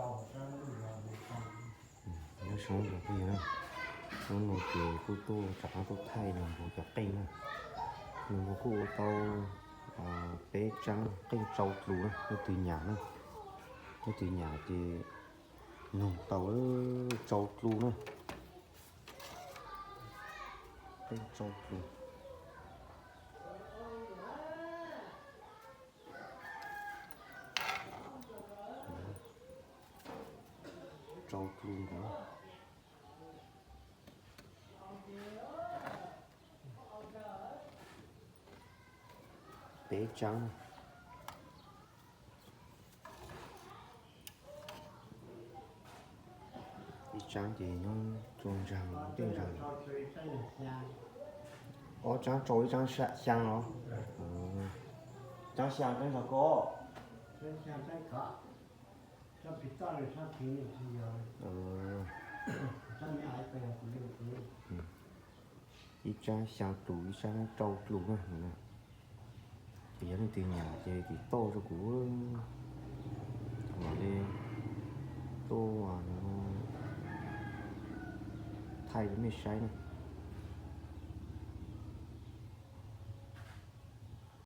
Nyob zoo phooj ywg na, hnub no ces kuj tuaj rov qab tuaj thaij nws npua cov qeej na. Nws npua kuj ua tau peb tsaab qeej tsau dlus na, leej twg nyam na, leej twg nyam ces noog tau tsau dlus na, qeej tsau dlus. Tsau dlus ntawd, peb tsaab. Ib tsaab ces nyob rua nraag, tej nraag. Ob tsaab tsau ib tsaab xyaa los? Tsaab xyaa tsaab yog ko. Ib tsaab xyaa dlus ib tsaab tsau dlus na. Ces yog leej twg nyam ces tiv toj rua kuv, mam li tuaj thaij rua mej saib na.